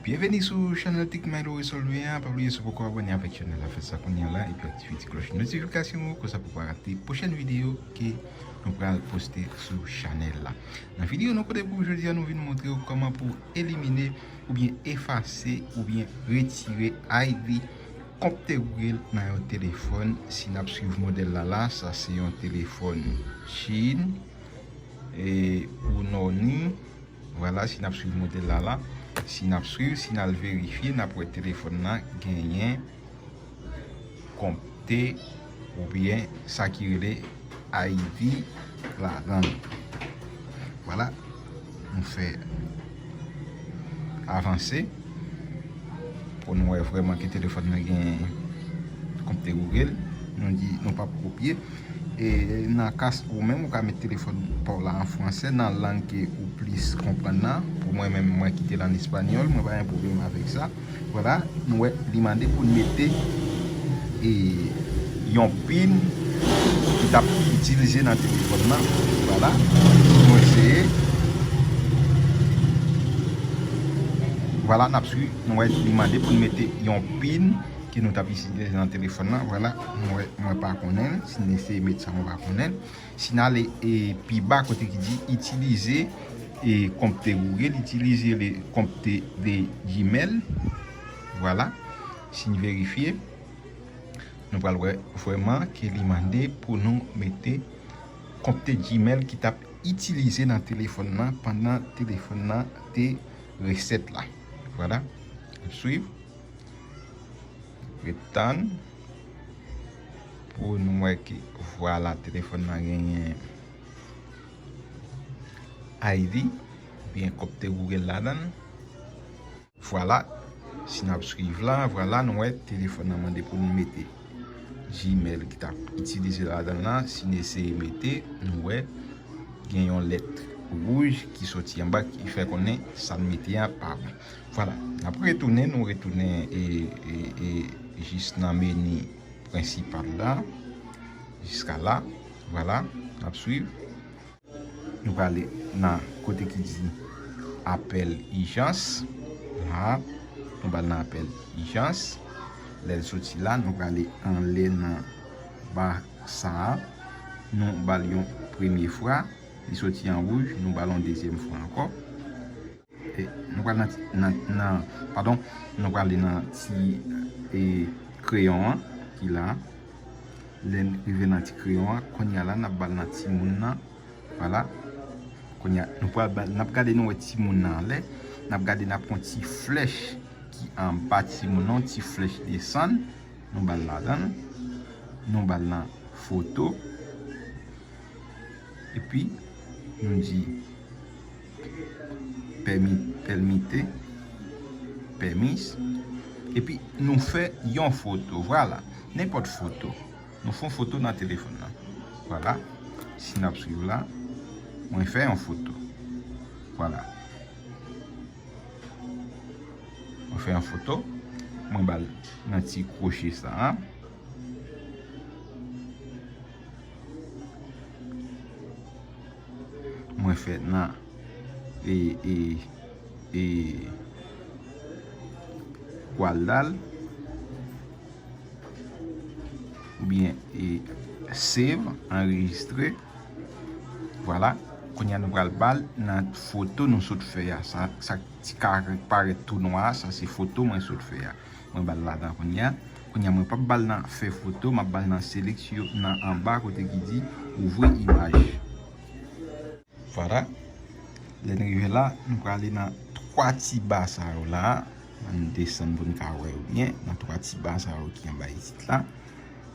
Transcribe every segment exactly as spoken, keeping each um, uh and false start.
Byenveni sou chanèl Tech Milo Resolve a. Pa bliye, si w poko abòne avèk chanèl la, fè sa kounye a la, epi aktive ti klòch notifikasyon ou, konsa pou pa rate pwochèn videyo ke nou pral poste sou chanèl la. Nan videyo nou pote pou jodi a, nou vin montre w kòman pou elimine oubyen efase oubyen retire I D, kont Google nan yon telefòn. Si n ap swiv modèl la la, sa se yon telefòn Chin, e, ou Noni. Vwala, si n ap swiv modèl la la, si n ap swiv, si n al verifye, n ap wè telefòn nan genyen kont oubyen sa ki rele I D ladan l. Vwala, nou fè avanse pou nou wè vrèman ke telefòn nan gen kont Google. Nou di nou p ap kopye. E nan ka ou menm, ou ka met telefòn pa w la an fransè, nan lang ke ou plis konprann nan. Pou mwen menm, mwen kite l an espanyòl, mwen pa gen pwoblèm avèk sa. Vwala, nou wè, li mande pou n mete, e, yon pin ki t ap itilize nan telefòn nan. Vwala, nou eseye. Vwala, n ap swiv, nou wè, li mande pou n mete yon pin ke nou t ap itilize nan telefòn nan. Vwala, nou wè, mwen pa konnen l. Si n eseye met sa, mwen pa konnen l. Si n ale, e, pi ba kote ki di itilize, e, kont Google, itilize le kont de Gmail. Vwala. Si n verifye, nou pral wè vrèman ke li mande pou nou mete kont Gmail ki t ap itilize nan telefòn nan pandan telefòn nan te resèt la. Vwala. N ap swiv. Ret tann pou nou wè ke, vwala, telefòn nan genyen I D oubyen kont Google ladan l. Vwala, si n ap swiv la, vwala, nou wè telefòn nan mande pou nou mete Gmail ki t ap itilize ladan l la. Si n eseye mete, nou wè gen yon lèt wouj ki soti anba ki fè konnen sa n mete a pa bon. Vwala, n ap retounen, nou retounen e, e, e jis nan meni prensipal la, jiska la. Vwala, n ap swiv. Nou prale nan kote ki di apèl ijans. La, nou ba l nan apèl ijans. Lè l soti la, nou prale anlè nan ba sa a. Nou ba l yon premye fwa. Li soti an wouj, nou ba l yon dezyèm fwa ankò. E, nou pral nan, nan, nan, padon, nou prale nan ti, e, kreyon an ki la. Lè n rive nan ti kreyon an, kounye a la, n ap ba l nan timoun nan. Vwala. Kounye a, nou pral ba l, n ap gade nou wè timoun nan anlè. N ap gade n ap pran ti flèch ki anba timoun nan, ti flèch desann. Nou ba l ladan l. Nou ba l nan foto. Epi, nou di pèmi, pèmite, pèmis. Epi, nou fè yon foto. Vwala. Nenpòt foto. Nou fè yon foto nan telefòn nan. Vwala. Si n ap swiv la, mwen fè yon foto. Vwala. Mwen fè yon foto. Mwen ba l nan ti kwoche sa a. Mwen fè nan, e, e, e, Gwaldal, oubyen, e, save, anrejistre. Vwala. Kounye a nou pral ba l nan foto nou sot fè a. Sa, sa ti ka parèt tou nwa a, sa se foto mwen sot fè a. Mwen ba l ladan kounye a. Kounye a mwen p ap ba l nan fè foto, m ap ba l nan seleksyon, nan anba kote ki di ouvrir image. Vwala. Lè n rive la, nou prale nan twa ti ba sa yo la. Ann desann pou n ka wè yo byen. Nan twa ti ba sa yo ki anba isit la.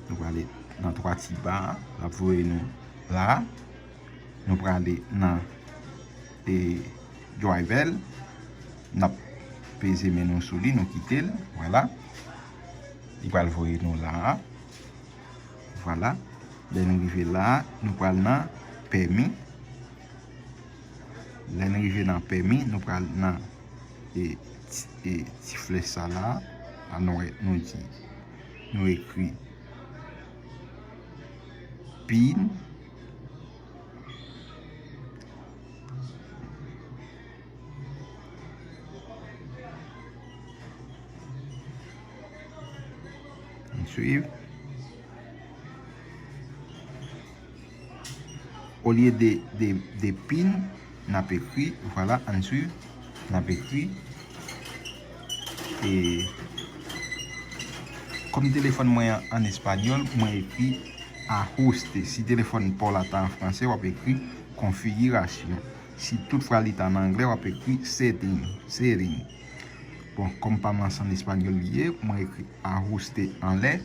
Nou prale nan twa ti ba a. L ap voye nou la. Nou prale nan, e, driver. N ap peze men nou sou li, nou kite l. Vwala. Li pral voye nou la a. Vwala. Lè nou rive la a, nou pral nan pèmi. Lè nou rive nan pèmi, nou pral nan, e, ti, e, ti flèch sa la. A nou wè, nou di, nou ekri pin. Swiv. Olye de, de, de pin, n ap ekri, vwala, ann swiv, n ap ekri. E kòm telefòn mwen an an espanyòl, mwen ekri ajuste. Si telefòn pa w la ta an fransè, w ap ekri konfigirasyon. Si toutfwa li ta an anglè, w ap ekri setting, setting. Bon, kòm pa m an, se an espanyòl li ye, mwen ekri ajuste anlè.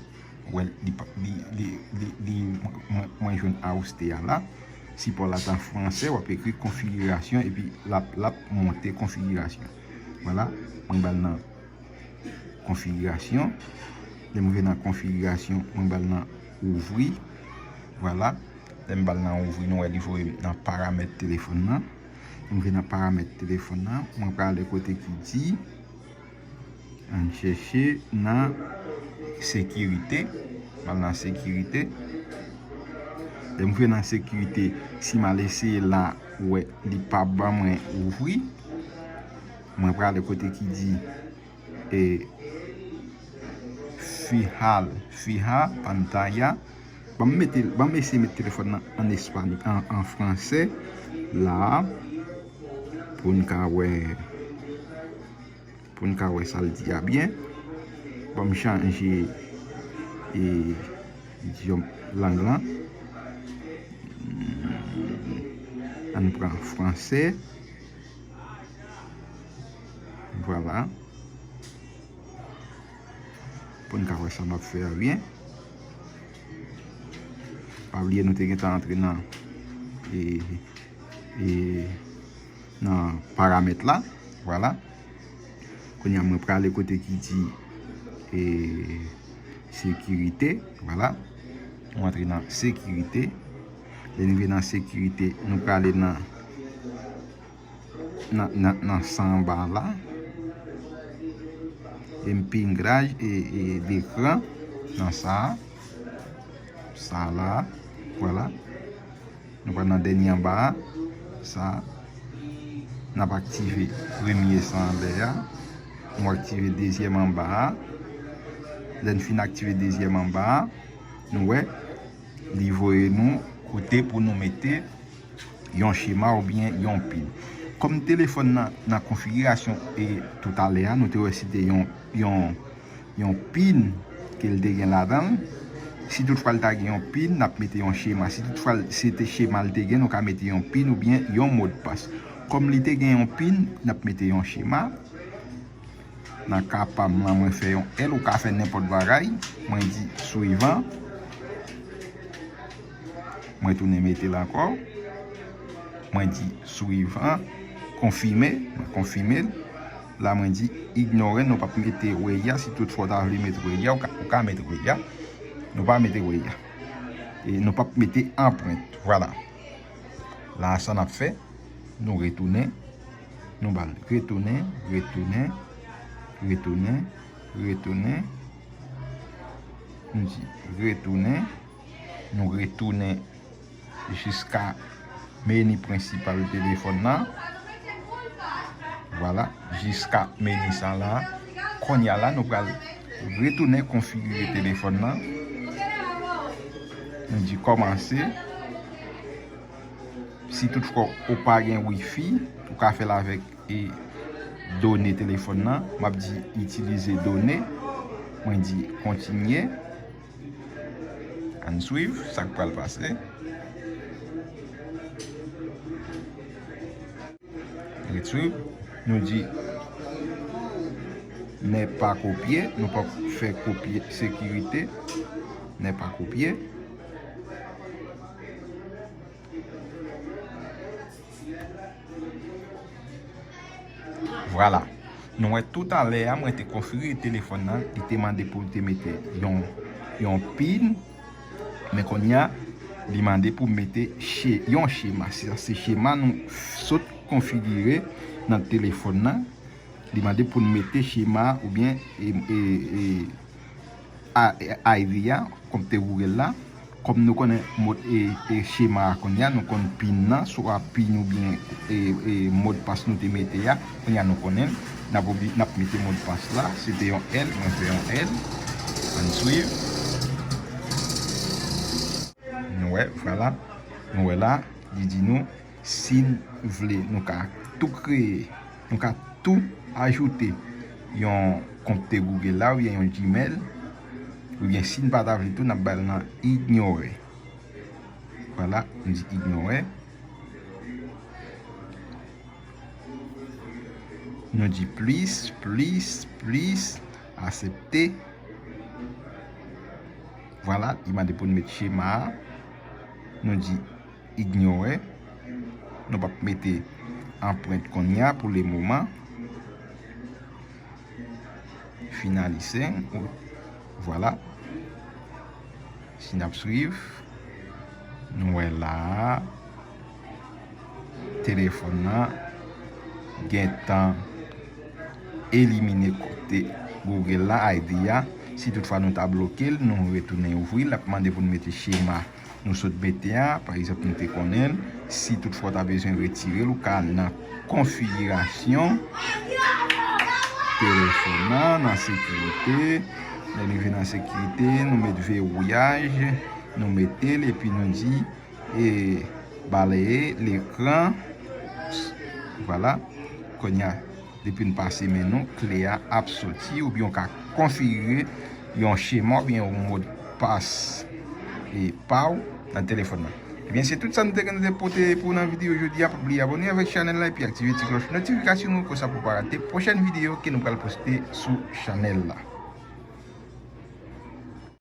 Wè, li, li, li, li, li, mwen, mwen jwenn ajuste a la. Si pa w la ta an fransè, w ap ekri konfigirasyon epi l ap, l ap monte konfigirasyon. Vwala, mwen ba l nan konfigirasyon. Lè m rive nan konfigirasyon, mwen ba l nan ouvri. Vwala. Lè m ba l nan ouvri, nou wè li voye m nan paramèt telefòn nan. Lè m rive nan paramèt telefòn nan, mwen prale kote ki di, ann chèche nan sekirite. M al nan sekirite. Lè m rive nan sekirite, si m al eseye la, ou wè, li pa ban mwen ouvri. Mwen prale kote ki di, e, fijal, fija pantalla. Ban m mete, ban m eseye met telefòn nan an espanyòl, an, an fransè la, pou n ka wè, pou n ka wè sa l di a byen. Ban m chanje, e, idyòm lang lan. Ann pran fransè. Vwala. Pou n ka wè sa m ap fè a byen. Pa bliye nou te gentan antre nan, e, e, nan paramèt la. Vwala. Kounye a mwen prale kote ki di, e, sekirite. Vwala. Nou antre nan sekirite. Lè n rive nan sekirite, nou prale nan nan, nan, nan sa anba la. Empigraj e, e lekran nan sa, sa la, vwala. Nou pral nan dènye anba a, sa. N ap aktive premye sa anlè a. Nou aktive dezyèm anba a. Lè n fin aktive dezyèm anba a, nou wè, li voye nou kote pou nou mete yon chema oubyen yon pin. Kòm telefòn nan, nan konfigirasyon e toutalè a, nou te wè se te yon, yon, yon pin ke l te gen ladan l. Si toutfwa l ta gen yon pin, n ap mete yon chema. Si toutfwa l, se te chema l te gen, nou ka mete yon pin oubyen yon modpas. Kòm li te gen yon pin, n ap mete yon chema. Nan ka pa m lan, mwen fè yon L, ou ka fè nenpòt bagay. Mwen di suivant. Mwen tounen mete l ankò. Mwen di suivant. Konfime. Mwen konfime l. La, mwen di ignore. Nou p ap mete huella. Si toutfwa w ta vle mete huella, ou ka, ou ka mete huella. Nou pa mete huella. E nou p ap mete anprent. Vwala. La, sa n ap fè. Nou retounen. Nou ba l retounen, retounen, retounen, retounen. Nou di retounen. Nou retounen jiska meni prensipal telefòn nan. Vwala, jiska meni sa la. Kounye a la, nou pral retounen konfigire telefòn nan. Nou di kòmanse. Si toutfwa ou pa gen wifi, ou ka fè l avèk, e, done telefòn nan. M ap di itilize done. Mwen di kontinye. Ann swiv sa k pral pase. Ret swiv. Nou di ne pa kopye. Nou p ap fè kopye sekirite. Ne pa kopye. Vwala. Nou wè toutalè a, mwen te konfigire telefòn nan, li te mande pou l te mete yon, yon pin, men kounye a, li mande pou m mete che-, yon chema. Se, se chema nou sot konfigire nan telefòn nan. Li mande pou n mete chema oubyen, e, e, e, a, e, I D a, kòm te woure l la. Kòm nou konnen mod, e, e, chema a kounye a, nou konn pin nan, swa pin oubyen, e, e, modpas nou te mete a, kounye a nou konnen l. N ap obli-, n ap mete modpas la, se te yon L, mwen fè yon L. Ann swiv. Wè, vwala. Nou wè la, li di nou, si n vle, nou ka tou kreye, nou ka tou ajoute yon kont Google la, oubyen yon Gmail, oubyen si n pa ta vle tou, n ap ba l nan ignore. Vwala, nou di ignore. Nou di plis, plis, plis, aksepte. Vwala, li mande pou n met chema a. Nou di ignore. Nou p ap mete anprent kounye a pou le moman. Finalize. Vwala. Si n ap swiv, nou wè la, telefòn nan gentan elimine kont Google la, I D a. Si toutfwa nou ta bloke l, nou retounen ouvri l, l ap mande pou n mete chema nou sot mete a, pa egzanp, nou te konnen l. Si toutfwa w ta bezwen retire l, ou ka al nan konfigirasyon telefòn nan, nan sekirite. Lè n rive nan sekirite, nou met vewouyaj, nou mete l, epi nou di, e, baleye lekran. Vwala. Kounye a, depi n pase men nou, kle a ap soti, oubyen w ka konfigire yon chema oubyen yon modpas e pa w nan telefòn nan. Ebyen, se tout sa nou te gen pou te pote pou w nan videyo jodi a. Pa bliye abòne avèk chanèl la epi aktive ti klòch notifikasyon nou, konsa pou w pa rate pwochèn videyo ke nou pral poste sou chanèl la.